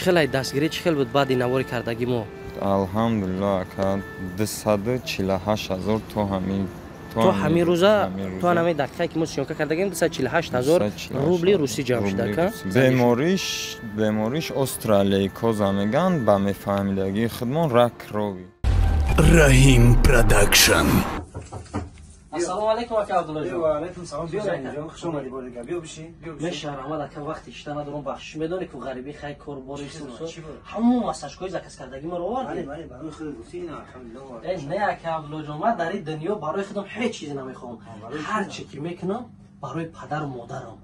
Хеле дастгирӣ чӣ хел буд баъди навори кардагӣ мо? Алҳамдулиллоҳ, ака, 248 000 то ҳамин. То ҳамин рӯза, то ҳамин дақиқае ки мо съёмка кардагем, 248 000 рубли русӣ ҷамъ шуда, ака. Бемориш острая лейкоза меган, ба мефаҳмидагии худмон рак крови. Раҳим Продакшн. Ассалому алайкум, ака Абдуллоҷон. Ва алайкум салом, ҷон, хуш омадӣ бори дигар. Биё бишин, биё бишин. Меша, раҳмат, ака, вақти ишта надорам, бахшиш, медонӣ ку ғарибӣ, хай, кор бори, ҳамон массажкои заказ кардагӣ маро овардӣ. Бале, бале, барои худ гуфтӣ, ина, алҳамдулиллоҳ. Э, не, ака Абдуллоҷон, ман дар ин дунё барои худам ҳеҷ чизе намехоҳам. Ҳар чи ки мекунам, барои падару модарам.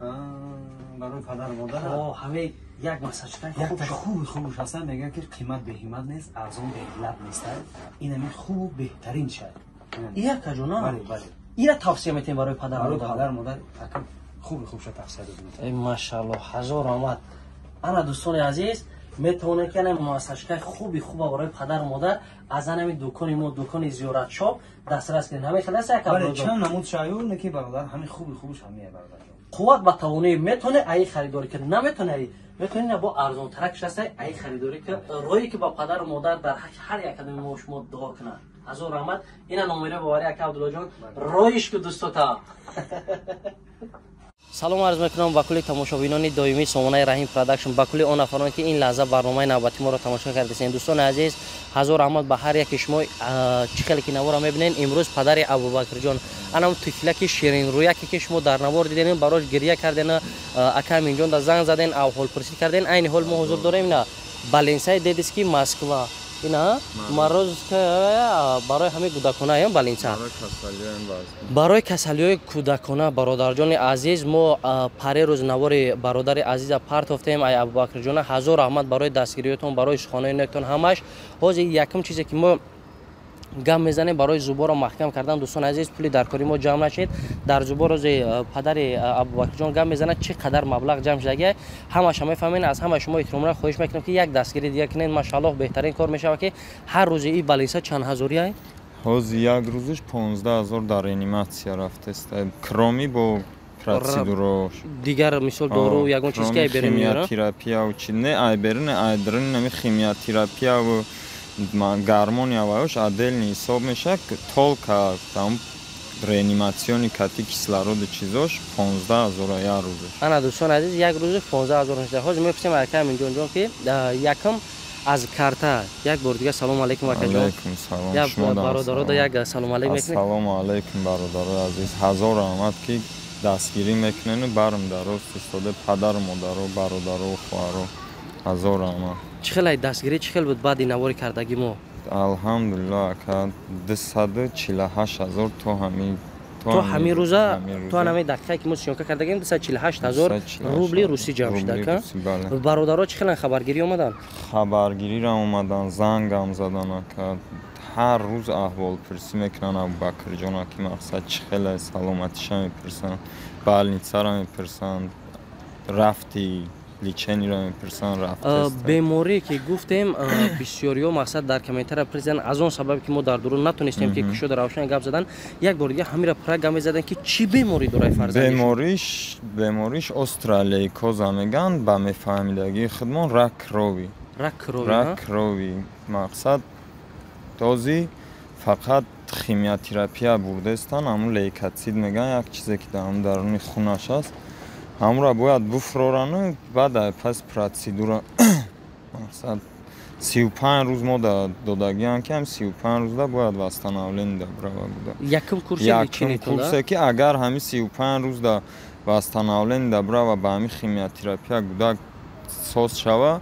Барои падару модар. Ҳамаи як массажка. Якта хуби хубш ҳастан, мегӯянд, ки қимат беҳимат нест, арзон беҳиллат нест. Ин ҳамин хубу беҳтарин шай. Якаҷона. Бале, бале. Ира тавсия метем барои падар? Барои падар модар, ака, хуби хубша тавсия додем. Эй, машаалло, ҳазор омад. Ана, дӯстони азиз, метавонед, ки ана массажкаи хуби хуба барои падару модар аз анами дукони мо, дукони Зиёратшоп, дастрас кунед. Ҳамин хел аст, ака? Чанд намуд шаю неки, бародар, ҳамин хуби хубш ҳамия, бародар. Қувват ба тавоноӣ метавоне аи харидорӣ кунед, наметавоне, аи метавонед бо арзонтаракш аста аи харидорӣ кунед, роҳе ки ба падару модар дар ҳар як қадами мо шумо дуо кунад. Ҳазор раҳмат. Ина номере бовари, ака Абдуллоҷон, роиш ку дӯстота. Салом арз мекунам ба кулли тамошобинони доимии сомонаи Раҳим Продакшн, ба кулли он нафароне, ки ин лаҳза барномаи навбати моро тамошо кардесен. Дӯстони азиз, ҳазор раҳмат ба ҳар яки шумо. Чӣ хеле ки навора мебинен, имрӯз падари Абубакрҷон, анам тифлаки ширинрӯяке, ки шумо дар навор диден, барош гирья карден, ака Аминҷон да занг заден, авҳолпурсӣ карден. Айни ҳол мо ҳузур дорем ина больницаи детский Москва, ина Морозовская, барои ҳамаи кӯдакона больница, барои касалиҳои кӯдакона. Бародарҷони азиз, мо паре рӯз навори бародари азиза партофтем, ай Абубакрҷона. Ҳазор раҳмат барои дастгириётон, барои суханои нектон ҳамаш. Ҳозир якум чизе, ки мо гап мезанем, барои зуборо маҳкам кардан. Дӯстони азиз, пули дар кори мо ҷамъ нашед. Дар зубо рӯзи падари Абубакрҷон гап мезанад, чӣ қадар маблағ ҷамъ шудагия, ҳамаша мефаҳмед. Аз ҳама шумо эҳтиромона хоҳиш мекунам, ки як дастгири дигар кунед. Машааллоҳ, беҳтарин кор мешавад, ки ҳар рӯзи ин больница чанд ҳазория? Ҳозир як рӯзаш 15 000 дар реаниматсия рафтест, кроме бо процедурош. Дигар, мисол, дору, ягон чиз ки айберин? Химиотерапияву чи не, айберин, айдрин, нами химиотерапияву гармони аваёш отдельный ҳисоб мешавад. Только там реанимационный кати кислороду чизош 15 000 як рӯзаш. Ана, дӯстони азиз, як рӯзи 15 000 шуда. Ҳозир мепурсем ака Аминҷонҷон, ки якум аз карта. Як бор дигар салому алайкум, акаҷон. Алайкум салом. Бародарода як салому алайкум мекунед. Ассалому алайкум, бародарои азиз. Ҳазор раҳмат, ки дастгирӣ мекунену барм дар рост истода, падару модаро, бародаро, хоҳаро, ҳазор раҳмат. Чӣ хеле дастгирӣ чӣ хел буд баъди навори кардагӣ мо? Алҳамдулиллоҳ, ака, 248 000 то ҳамин. То ҳамин рӯза, то ҳамин дақиқае ки мо съёмка кардагем, 248 000 рубли русӣ ҷамъ шуда, ака. Бародаро чӣ хелан хабаргирӣ омадан? Хабаргириро омадан, зангам задан, ака. Ҳар рӯз аҳволпурсӣ мекунанд Абубакрҷон, ки мақсад чӣ хеле, саломатиша мепурсанд, больницаро мепурсанд, рафти лечениро мепурсанд, рафт. Беморие ки гуфтем, бисёриҳо, мақсад, дар комментария призан, аз он сабабе ки мо дар дурун натонистем, ки кушода равшан гап задан. Як бор дига ҳамира пурра гап мезадан, ки чӣ беморӣ дорад фарзанд? Бемориш острая лейкоза меган, ба мефаҳмидагии худмон рак крови. Рак крови. Рак крови. Мақсад, този фақат химиотерапия бурдестан, ҳамун лейкоцит меган, як чизе, ки дар ҳамун даруни хунаш аст, ҳамура бояд буфрорану баъд ай пас процедура. Мақсад, 35 рӯз мо додагиам, ки ҳам 35 рӯзда бояд восстановление да брава буда. Якум курсе? Якум курсе, ки агар ҳами 35 рӯзда восстановление да брава, ба ҳами химиотерапия гудак соз шава,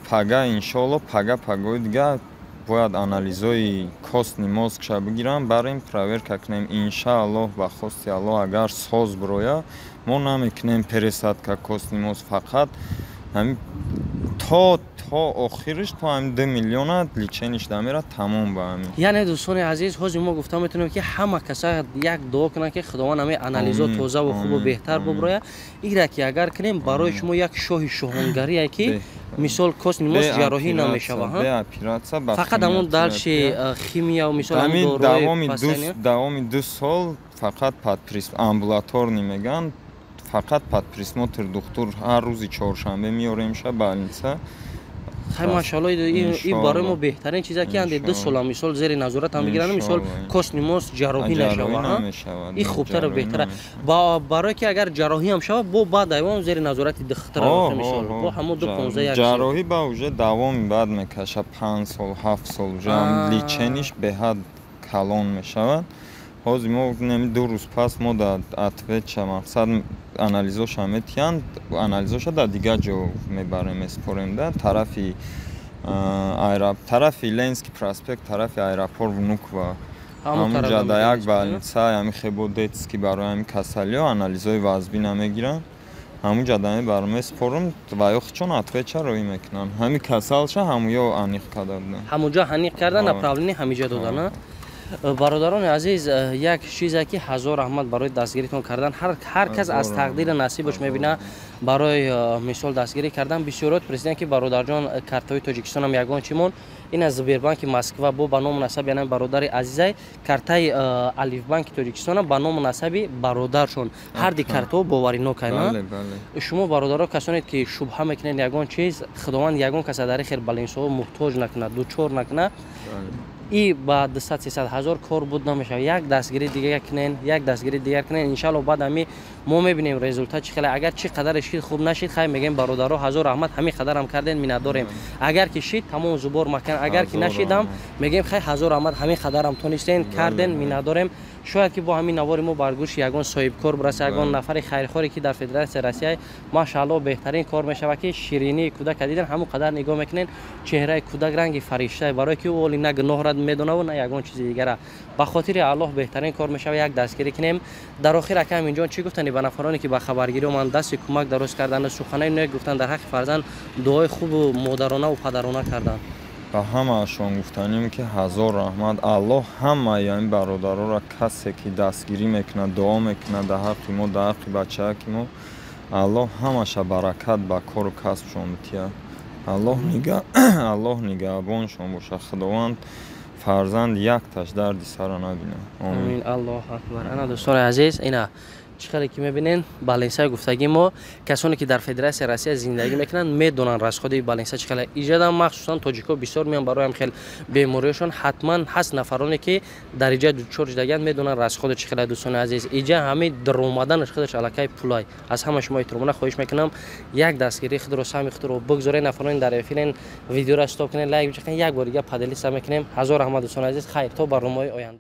пага, иншоалло, пага, пагои дига бояд анализои костный мозгша бигирам, барем, проверка кунем. Иншааллоҳ, ба хости Аллоҳ, агар соз бироя, мо намекунем пересадка костный мозг, фақат ҳами то охириш, то ҳами 2 миллиона лечениш дамера, тамом ба ҳамин. Яъне, дӯстони азиз, ҳозир мо гуфта метавонем, ки ҳама каса як дуо кунанд, ки Худованд ҳамаи анализо тозаву хубу беҳтар буброя. Ира ки агар кунем, барои шумо як шоҳи шоҳонгарие, ки мисол костный мозг ҷарроҳӣ намешава, фақат ҳамон дальше химия, мисол. Давоми 2 сол фақат под амбулаторный меган, фақат под присмотр духтур, ҳар рӯзи чоршанбе меоремша больница. Хай, машаалло, ин барои мо беҳтарин чизе ки анде 2 сола мисол зери назорат ҳам бигиранд, мисол костный мозг ҷарроҳӣ нашава. Ин хубтару беҳтара, барое ки агар ҷарроҳӣ ҳам шава, бо баъд айвон зери назорати духтара, мисол бо ҳамон ду 15 як. Ҷарроҳӣ ба уже давоми баъд мекаша, 5 сол, 7 сол, уже лечение ш беҳад калон мешавад. Ҳозир мо неми 2 рӯз пас мо дар ответ ша, мақсад, анализоша метиҳанд, анализоша дар дигар ҷо мебарем, меспорем да тарафи Ленинский проспект, тарафи аэропорт Внуково. Ҳамунҷа дар як больница ҳами хебо детский барои ҳами касалиҳо анализҳои вазбина мегиранд. Ҳамунҷа да мебарам, меспорам ва ё чон ответ ша роӣ мекунанд. Ҳами касалша ҳамуё аниқ карда буданд. Ҳамунҷо аниқ карда, направление ҳамиҷа додана. Бародарони азиз, як чизе ки ҳазор раҳмат барои дастгиритон кардан. Ҳар кас аз тақдири насибаш мебина. Барои мисол дастгирӣ кардан бисёрот президент ки бародарҷон, картаҳои Тоҷикистонам ягон чӣ мон. Ин аз Сбербанки Москва бо ба ному насаби яна бародари азизай, картаи Алифбанки Тоҷикистонам ба ному насаби бародаршон. Ҳарди картаҳо боваринок айна. Шумо, бародаро, касоне ки шубҳа мекунед ягон чиз, Худованд ягон каса дар хел балинсоҳо муҳтоҷ накунад, дучор накунад. И ба 200-300 ҳазор кор буд намешавад. Як дастгирӣ дигар кунен, як дастгирӣ дигар кунен. Иншалло, баъд ами мо мебинем результат чӣ хеле. Агар чӣ қадаре шид, хуб, нашид, хай, мегем: бародаро, ҳазор раҳмат, ҳамин қадарам карден, миннатдорем. Агар ки шид, тамом, зубор макан. Агар ки нашидам, мегем: хай, ҳазор раҳмат, ҳамин қадарам тонистен, карден, миннатдорем. Шояд ки бо ҳамин навори мо бар гӯши ягон соҳибкор бираса, ягон нафари хайрхоре ки дар Федератсияи Россия. Машаалло, беҳтарин кор мешавад ки ширинии кӯдака дидан, ҳамон қадар нигоҳ мекунен, чеҳраи кӯдак ранги фаришта, барое ки ӯ оли на гуноҳра медонаву, на ягон чизи дигара. Ба хотири Аллоҳ беҳтарин кор мешавад, як дастгирӣ кунем. Дар охир, ака Аминҷон, чӣ гуфтанӣ ба нафароне ки ба хабаргирӣ оманд, дасти кӯмак дароз карданд, суханои нек гуфтанд дар ҳаққи фарзанд, дуои хубу модаронаву падарона карданд? Ба ҳамаашон гуфтанем ки ҳазор раҳмат. Аллоҳ ҳамаи ин бародароро, касе ки дастгирӣ мекунад, дуо мекунад дар ҳаққи мо, дар ҳаққи бачаки мо, Аллоҳ ҳамаша баракат ба кору касбшон битиҳад. Аллоҳ нигаҳбоншон бошад. Худованд фарзанд якташ дарди сара набинад. Омин. Аллоҳ акбар. Ана, дӯстони азиз, ина чӣ хеле ки мебинен, больница и гуфтагӣ мо. Касоне ки дар Федератсияи Россия зиндагӣ мекунанд, медонанд расход и больница чӣ хеле. Иҷадам махсусан тоҷикҳо бисёр меян барои ҳам хел бемориёшон. Ҳатман ҳаст нафароне ки дар иҷа дучор шудагианд, медонанд расход и чӣ хеле. Дӯстони азиз, иҷа ҳамин даромаданаш худаш аллакай пулай. Аз ҳама шумо эҳтиромона хоҳиш мекунам, як дастгирии худро, саҳми худро бигзоред. Нафароне дар эфирен, видеоро стоп кунед, лайк бичақед, як бор дига поделиться мекунем. Ҳазор раҳмат, дӯстони азиз. Хайр, то барномаҳои оянда.